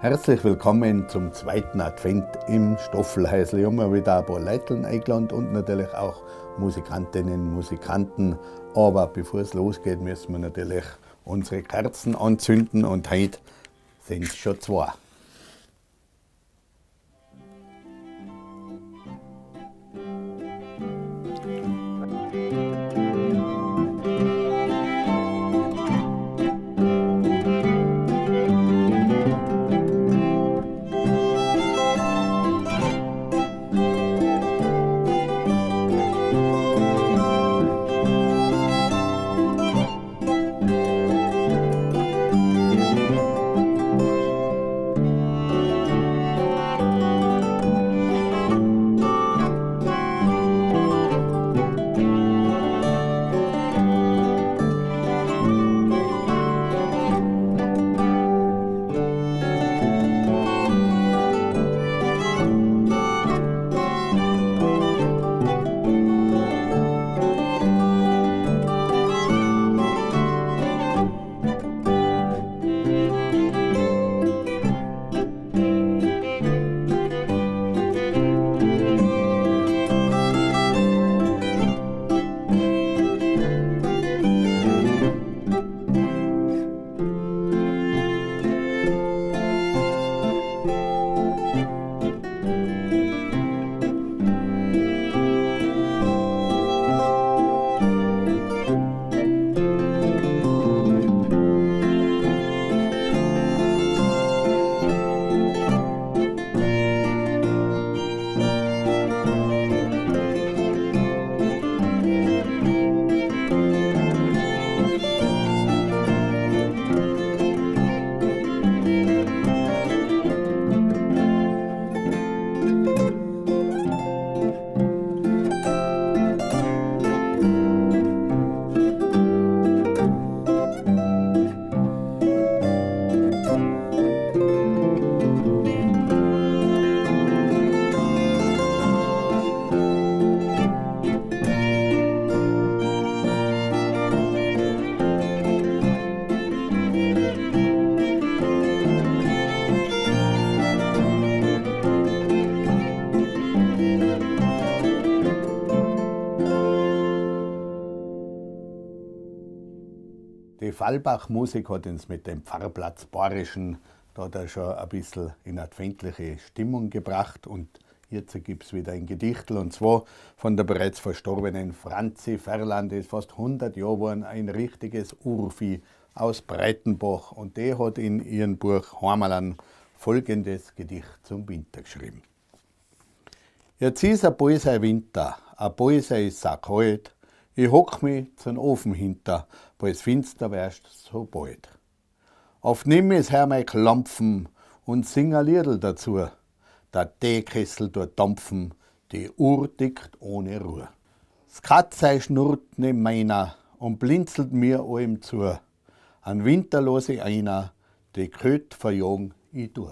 Herzlich willkommen zum zweiten Advent im Stoffelhäusl. Ich habe mir wieder ein paar Leiteln eingeladen und natürlich auch Musikantinnen, Musikanten. Aber bevor es losgeht, müssen wir natürlich unsere Kerzen anzünden und heute sind es schon zwei. Die Fallbach-Musik hat uns mit dem Pfarrplatz Bayerischen da hat er schon ein bisschen in adventliche Stimmung gebracht. Und jetzt gibt's wieder ein Gedichtel, und zwar von der bereits verstorbenen Franzi Ferland, die ist fast 100 Jahre geworden, ein richtiges Urvieh aus Breitenbach. Und die hat in ihrem Buch Heimalan folgendes Gedicht zum Winter geschrieben. Jetzt ist ein bald sein Winter, ein bald sei ist auch kalt. Ich hock mich zum Ofen hinter, weil's finster wärst so bald. Oft nimm ich's her mei Klampfen und sing a Liedl dazu. Der Teekessel tut dampfen, die Uhr tickt ohne Ruhe. S Katzei schnurrt neben meiner und blinzelt mir allem zu. An Winter los ich einer, die Köt verjagen ich tu.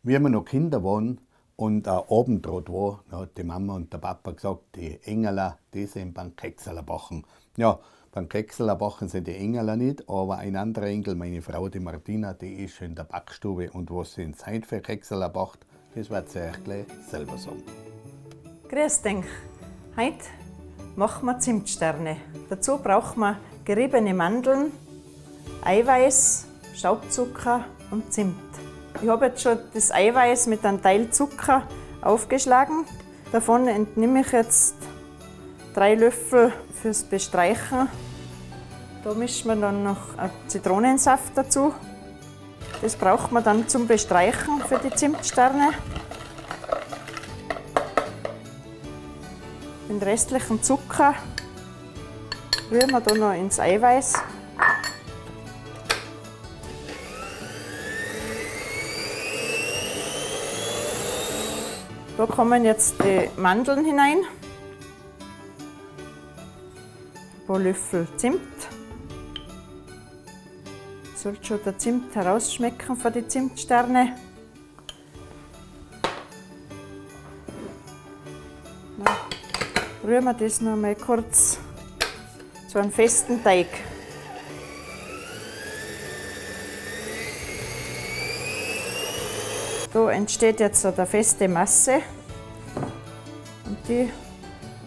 Wie wir noch Kinder waren und ein Abendrot war, da hat die Mama und der Papa gesagt, die Engerler, die sind beim Kekseler backen. Ja, beim Kekseler backen sind die Engerler nicht, aber ein anderer Engel, meine Frau, die Martina, die ist in der Backstube und was sie in Zeit für Kekseler backt, das wird sie euch gleich selber sagen. Grüß dich. Heute machen wir Zimtsterne. Dazu brauchen wir geriebene Mandeln, Eiweiß, Staubzucker und Zimt. Ich habe jetzt schon das Eiweiß mit einem Teil Zucker aufgeschlagen. Davon entnehme ich jetzt 3 Löffel fürs Bestreichen. Da mischen wir dann noch einen Zitronensaft dazu. Das braucht man dann zum Bestreichen für die Zimtsterne. Den restlichen Zucker rühren wir da noch ins Eiweiß. Da kommen jetzt die Mandeln hinein, ein paar Löffel Zimt. Sollte schon der Zimt herausschmecken von den Zimtsternen. Dann rühren wir das noch mal kurz zu einem festen Teig. Da entsteht jetzt so eine feste Masse und die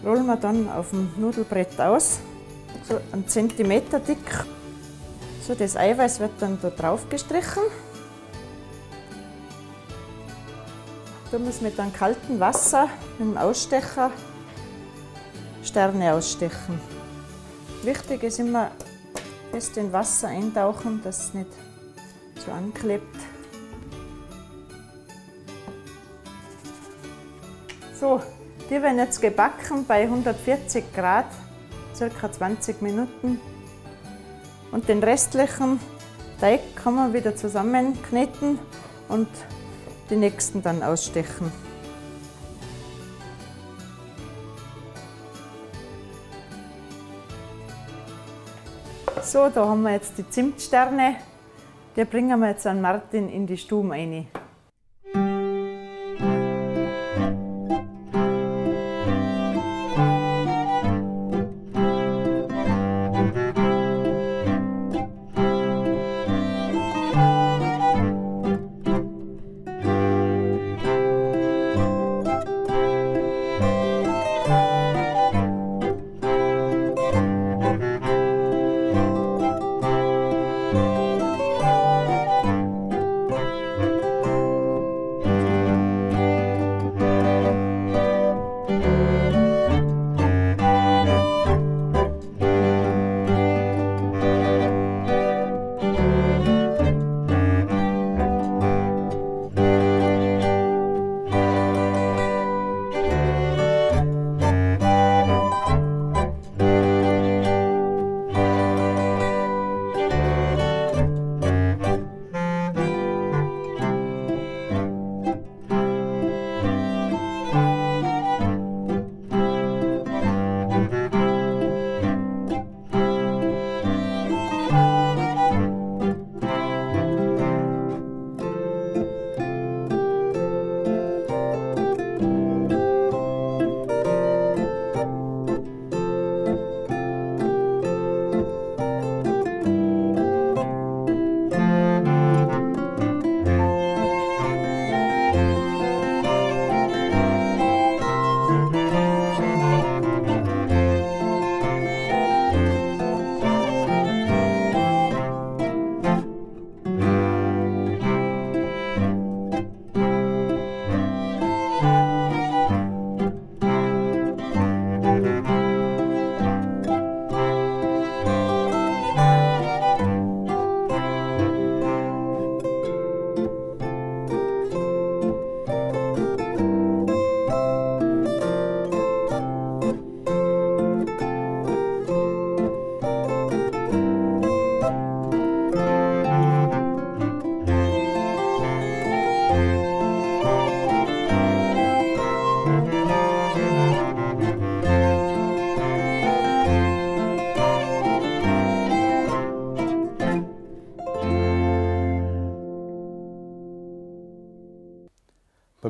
rollen wir dann auf dem Nudelbrett aus, so 1 Zentimeter dick. So, das Eiweiß wird dann da drauf gestrichen. Da muss mit einem kalten Wasser, mit dem Ausstecher, Sterne ausstechen. Wichtig ist immer fest in Wasser eintauchen, dass es nicht so anklebt. So, die werden jetzt gebacken bei 140 Grad, circa 20 Minuten. Und den restlichen Teig kann man wieder zusammenkneten und die nächsten dann ausstechen. So, da haben wir jetzt die Zimtsterne. Die bringen wir jetzt an Martin in die Stube rein.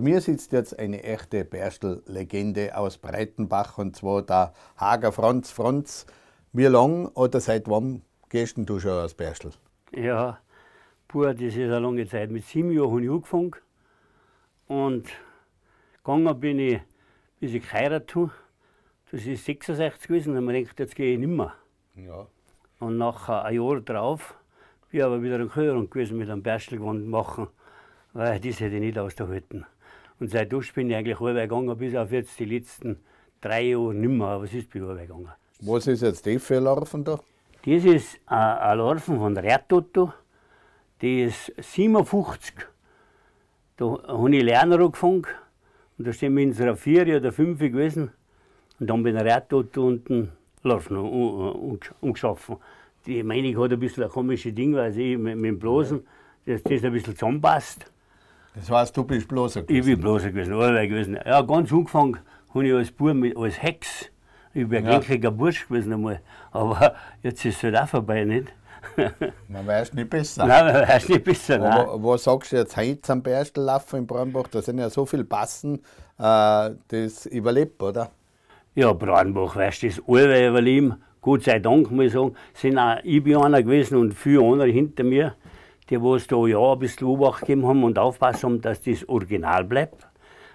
Bei mir sitzt jetzt eine echte Berstl-Legende aus Breitenbach, und zwar der Hager Franz. Franz, wie lang oder seit wann gehst denn du schon aus Berstl? Ja, puh, das ist eine lange Zeit. Mit 7 Jahren habe ich angefangen und gegangen bin ich, bis ich geheiratet habe. Das ist 66 gewesen, und ich mir gedacht, jetzt gehe ich nicht mehr. Ja. Und nachher ein Jahr drauf bin ich aber wieder in Köln gewesen mit einem Berstl-Gewand machen, weil das hätte ich nicht ausgehalten. Und seitdem bin ich eigentlich allweil gegangen, bis auf jetzt die letzten 3 Jahre nicht mehr, aber es ist bei allweil gegangen. Was ist jetzt das für Larven da? Das ist eine Larven von Reitotto, die ist 57. Da habe ich Lerner angefangen und da sind wir in unserer 4 oder 5 gewesen. Und dann bin ich Reitotto und den Larven umgeschaffen. Die meine ich hat ein bisschen ein komisches Ding, weil sie mit dem Blasen, dass das ein bisschen zusammenpasst. Das heißt, du bist Blaser gewesen? Ich bin Blaser gewesen, allweil gewesen. Ja, ganz angefangen habe ich als Bub als Hex. Ich bin ein gelenklicher Bursch gewesen einmal. Aber jetzt ist es halt auch vorbei, nicht? Man weiß nicht besser. Nein, man weiß nicht besser, nein. Aber was sagst du jetzt heute zum Berstelllaufen in Breitenbach? Da sind ja so viele Passen, das überlebt, oder? Ja, Breitenbach, weißt du, das allweil überleben. Gott sei Dank, muss ich sagen, sind auch ich bin einer gewesen und viele andere hinter mir, die was da ja ein bisschen Obacht gegeben haben und aufpassen haben, dass das original bleibt.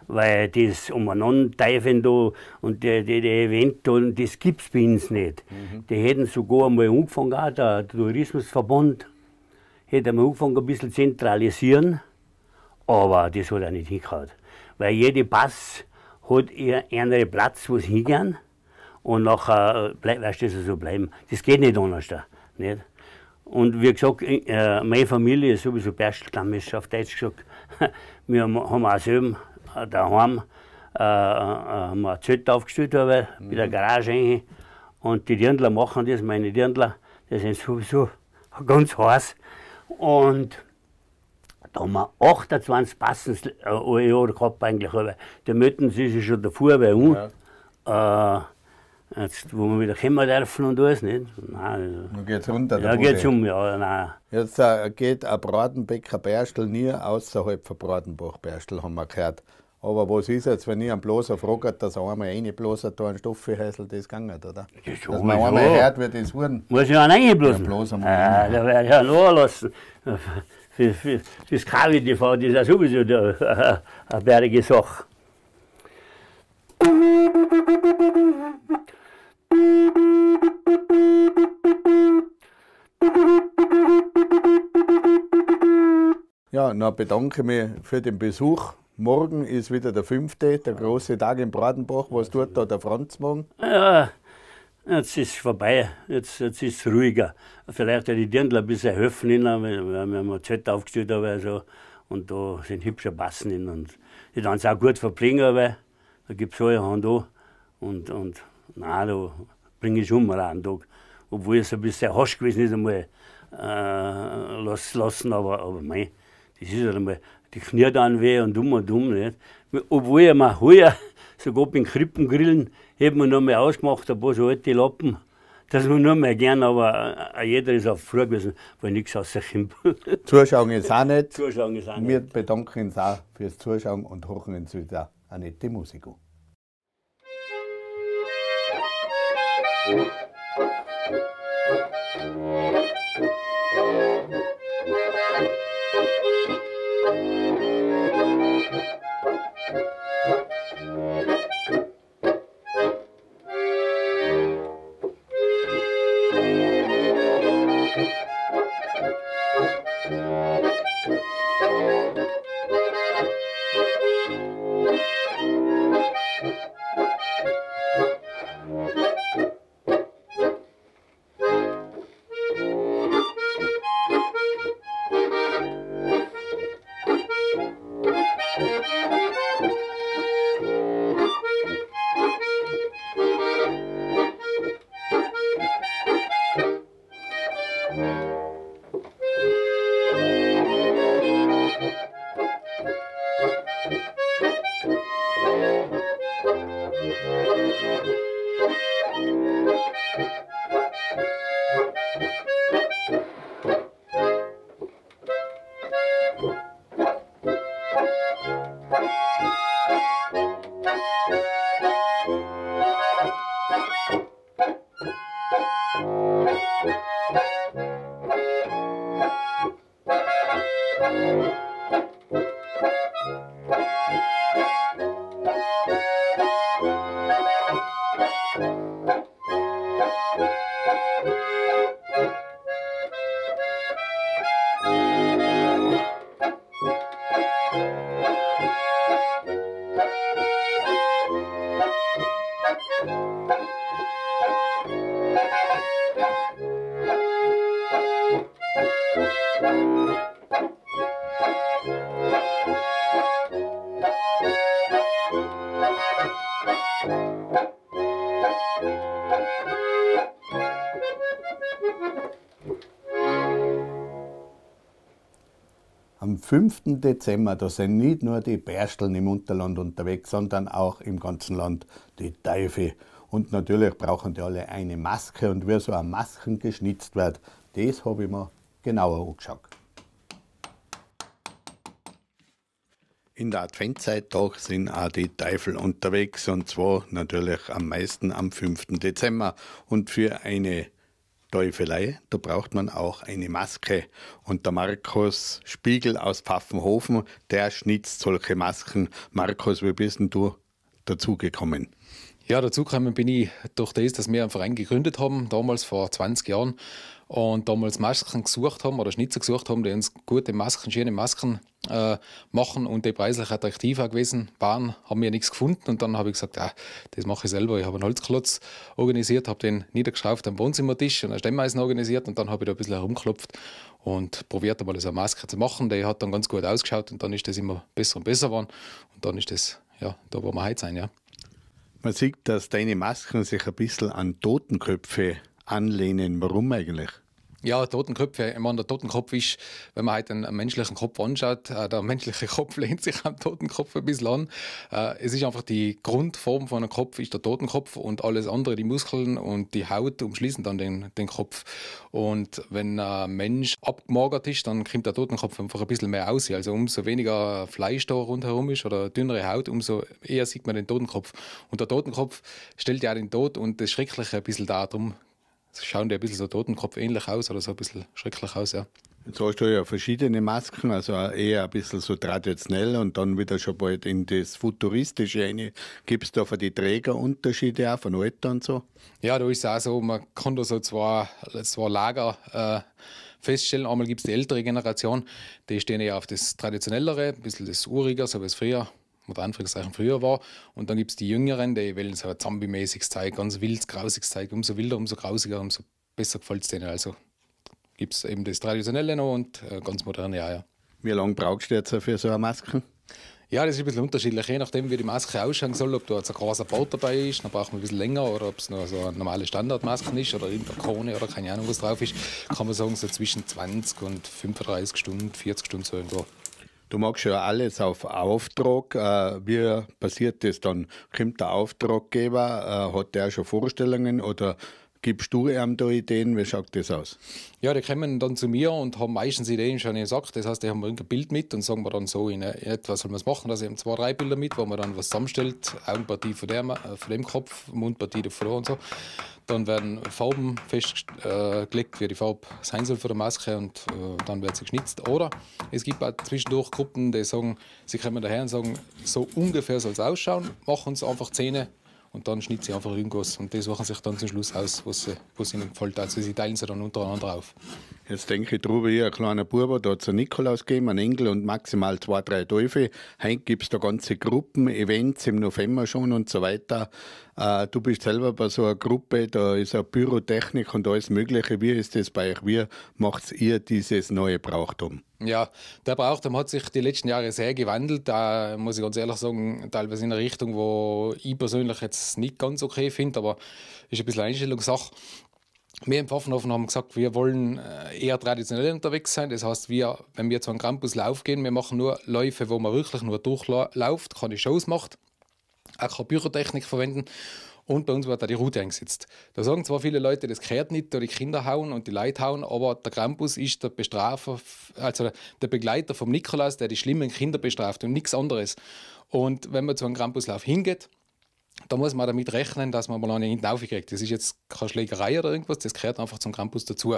Weil das umeinander da und die Event da, und das gibt's bei uns nicht. Die hätten sogar einmal angefangen, auch der Tourismusverband hätte einmal angefangen, ein bisschen zentralisieren, aber das hat auch nicht hingehauen. Weil jeder Pass hat ihren Platz, wo sie hingehen, und nachher weißt du, das so bleiben. Das geht nicht anders da, nicht? Und wie gesagt, meine Familie ist sowieso Berstl-Stammtisch, auf Deutsch gesagt. Wir haben auch selber daheim haben wir ein Zelt aufgestellt, aber bei der Garage rein. Und die Dirndler machen das, meine Dirndler, die sind sowieso ganz heiß. Und da haben wir 28 Passen ein Jahr gehabt eigentlich. Aber die melden sich schon davor bei uns. Jetzt, wo wir wieder kommen dürfen und alles, nicht? Nein, also. Dann geht's runter, der Ja, geht's Bude. um, ja, nein. Jetzt geht ein Breitenbecker Berstl nie außerhalb von Breitenbach Berstl, haben wir gehört. Aber was ist jetzt, wenn ich einen Blaser frage, dass er einmal reinblasen, da einen Stoffhäusl, das ging nicht, oder? Das Dass man sowieso. einmal hört, wie das Huren. Muss ich auch reinblasen? Ja, blasen muss Ah, ich da werde ich ja noch lassen. Fürs KWTV, das ist ja sowieso eine bärige Sache. Ja, dann bedanke ich mich für den Besuch. Morgen ist wieder der 5., der große Tag in Breitenbach. Was tut da der Franz morgen? Ja, jetzt ist es vorbei, jetzt ist es ruhiger. Vielleicht die Dirndl ein bisschen helfen ihnen, weil wir haben ein Zelt aufgestellt haben, also, und da sind hübsche Passen in. Und die dann auch gut verpflegen, aber da gibt's alle Hand an. Und nein, da bringe ich schon mal einen Tag. Obwohl es ein bisschen hasch gewesen ist, einmal lassen, aber mei, das ist halt einmal, die Knie dann weh und dumm und dumm. Nicht? Obwohl ich mir heuer, sogar beim Krippengrillen, hätte man noch mal ausgemacht, ein paar so alte Lappen, dass man nur mehr gern, aber jeder ist auch froh gewesen, weil nichts rauskommt. Zuschauen ist auch nicht. Zuschauen ist auch nicht. Wir bedanken uns auch fürs Zuschauen und horchen uns wieder eine nette Musik an. Am 5. Dezember, da sind nicht nur die Bersteln im Unterland unterwegs, sondern auch im ganzen Land die Teufel. Und natürlich brauchen die alle eine Maske und wie so eine Masken geschnitzt wird, das habe ich mir genauer angeschaut. In der Adventszeit da sind auch die Teufel unterwegs und zwar natürlich am meisten am 5. Dezember. Und für eine Teufelei, da braucht man auch eine Maske. Und der Markus Spiegel aus Pfaffenhofen, der schnitzt solche Masken. Markus, wie bist denn du dazugekommen? Ja, dazugekommen bin ich durch das, dass wir einen Verein gegründet haben, damals vor 20 Jahren. Und damals Masken gesucht haben oder Schnitzer gesucht haben, die uns gute Masken, schöne Masken machen und die preislich attraktiv auch gewesen waren, haben wir nichts gefunden. Und dann habe ich gesagt, ja, das mache ich selber. Ich habe einen Holzklotz organisiert, habe den niedergeschraubt am Wohnzimmertisch und ein Stemmeisen organisiert und dann habe ich da ein bisschen herumgeklopft und probiert einmal so eine Maske zu machen. Die hat dann ganz gut ausgeschaut und dann ist das immer besser und besser geworden. Und dann ist das, ja, da wo wir heute sind, ja. Man sieht, dass deine Masken sich ein bisschen an Totenköpfe anlehnen. Warum eigentlich? Ja, Totenköpfe. Ich meine, der Totenkopf ist, wenn man heute einen menschlichen Kopf anschaut, der menschliche Kopf lehnt sich am Totenkopf ein bisschen an. Es ist einfach die Grundform von einem Kopf ist der Totenkopf und alles andere, die Muskeln und die Haut umschließen dann den Kopf. Und wenn ein Mensch abgemagert ist, dann kommt der Totenkopf einfach ein bisschen mehr aus. Also umso weniger Fleisch da rundherum ist oder dünnere Haut, umso eher sieht man den Totenkopf. Und der Totenkopf stellt ja den Tod und das Schreckliche ein bisschen dar. Drum schauen die ein bisschen so Totenkopf ähnlich aus oder so ein bisschen schrecklich aus, ja. Jetzt hast du ja verschiedene Masken, also eher ein bisschen so traditionell und dann wieder schon bald in das Futuristische rein. Gibt's da für die Träger Unterschiede auch von Alter und so? Ja, da ist es auch so, man kann da so zwei Lager feststellen. Einmal gibt's die ältere Generation, die stehen eher auf das Traditionellere, ein bisschen das Uriger, so wie es früher, unter Anführungszeichen früher war. Und dann gibt's die Jüngeren, die wollen so ein zombie-mäßiges Zeug, ganz wild, grausiges Zeug. Umso wilder, umso grausiger, umso besser gefällt's denen. Also gibt's eben das Traditionelle noch und ganz moderne auch, ja. Wie lange brauchst du jetzt für so eine Maske? Ja, das ist ein bisschen unterschiedlich, je nachdem, wie die Maske ausschauen soll, ob da jetzt ein großer Bart dabei ist, dann braucht man ein bisschen länger, oder ob's noch so eine normale Standardmaske ist oder irgendeine Krone oder keine Ahnung, was drauf ist, kann man sagen, so zwischen 20 und 35 Stunden, 40 Stunden so irgendwo. Du machst ja alles auf Auftrag. Wie passiert das dann? Kommt der Auftraggeber, hat der schon Vorstellungen oder gibst du ihm da Ideen? Wie schaut das aus? Ja, die kommen dann zu mir und haben meistens Ideen schon im Sack. Das heißt, die haben irgendein Bild mit und sagen wir dann so, in etwa soll man's machen. Also, ich habe 2, 3 Bilder mit, wo man dann was zusammenstellt. Augenpartie von dem Kopf, Mundpartie davor und so. Dann werden Farben festgelegt, wie die Farbe sein soll für die Maske und dann wird sie geschnitzt. Oder es gibt auch zwischendurch Gruppen, die sagen, sie kommen daher und sagen, so ungefähr soll's ausschauen, machen uns einfach Zähne und dann schnitzt sie einfach irgendwas. Und die suchen sich dann zum Schluss aus, was ihnen gefällt. Also sie teilen sie dann untereinander auf. Jetzt denke ich drüber, ich ein kleiner Bub, da hat's einen Nikolaus gegeben, einen Engel und maximal 2, 3 Teufel. Heute gibt's da ganze Gruppen, Events im November schon und so weiter. Du bist selber bei so einer Gruppe, da ist auch Pyrotechnik und alles Mögliche. Wie ist das bei euch? Wie macht ihr dieses neue Brauchtum? Ja, der Brauchtum hat sich die letzten Jahre sehr gewandelt. Da muss ich ganz ehrlich sagen, teilweise in eine Richtung, wo ich persönlich jetzt nicht ganz okay finde, aber ist ein bisschen Einstellungssache. Wir im Pfaffenhofen haben gesagt, wir wollen eher traditionell unterwegs sein. Das heißt, wenn wir zu einem Krampuslauf gehen, wir machen nur Läufe, wo man wirklich nur durchläuft, keine Shows macht, auch keine Pyrotechnik verwenden. Und bei uns wird auch die Rute eingesetzt. Da sagen zwar viele Leute, das gehört nicht, da die Kinder hauen und die Leute hauen, aber der Krampus ist der Bestrafer, also der Begleiter vom Nikolaus, der die schlimmen Kinder bestraft und nichts anderes. Und wenn man zu einem Krampuslauf hingeht, da muss man damit rechnen, dass man mal einen hinten aufkriegt. Das ist jetzt keine Schlägerei oder irgendwas, das gehört einfach zum Krampus dazu.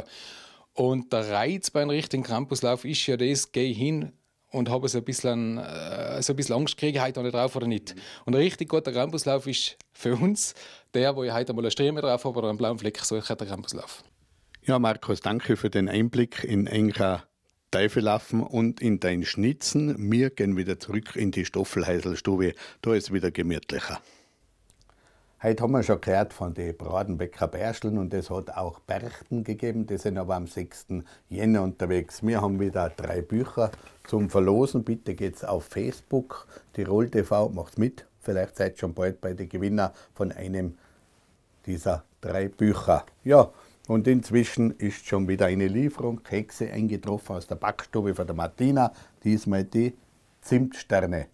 Und der Reiz bei einem richtigen Krampuslauf ist ja das, geh hin und habe so ein bisschen Angst, kriege ich heute noch drauf oder nicht. Und ein richtig guter Krampuslauf ist für uns der, wo ich heute mal eine Striemen drauf habe oder einen blauen Fleck, so ist der Krampuslauf. Ja, Markus, danke für den Einblick in enker Teufelaufen und in dein Schnitzen. Wir gehen wieder zurück in die Stoffelheiselstube, da ist wieder gemütlicher. Heute haben wir schon gehört von den Bradenbecker Berscheln und es hat auch Berchten gegeben, die sind aber am 6. Jänner unterwegs. Wir haben wieder 3 Bücher zum Verlosen. Bitte geht's auf Facebook, Tirol TV, macht's mit. Vielleicht seid ihr schon bald bei den Gewinner von einem dieser 3 Bücher. Ja, Und inzwischen ist schon wieder eine Lieferung Kekse eingetroffen aus der Backstube von der Martina. Diesmal die Zimtsterne.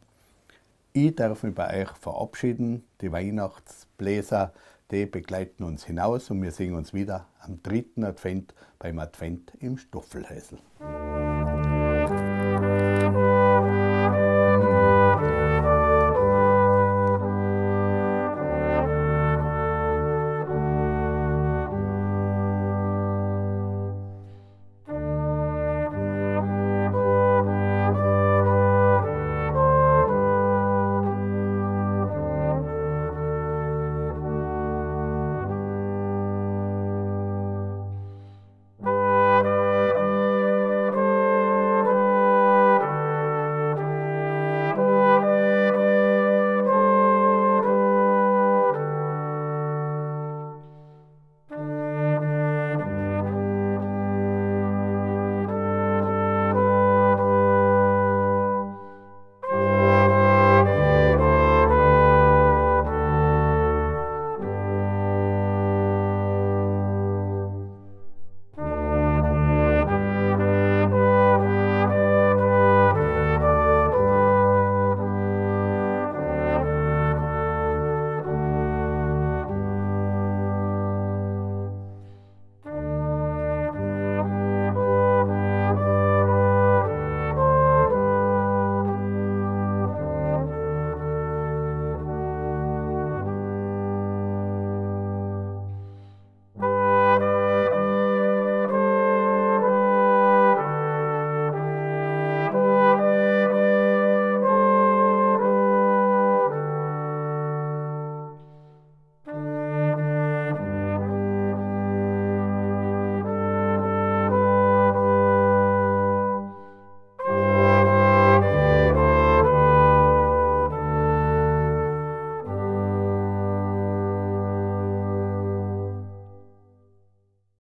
Ich darf mich bei euch verabschieden. Die Weihnachtsbläser, die begleiten uns hinaus und wir sehen uns wieder am dritten Advent beim Advent im Stoffelhäusl.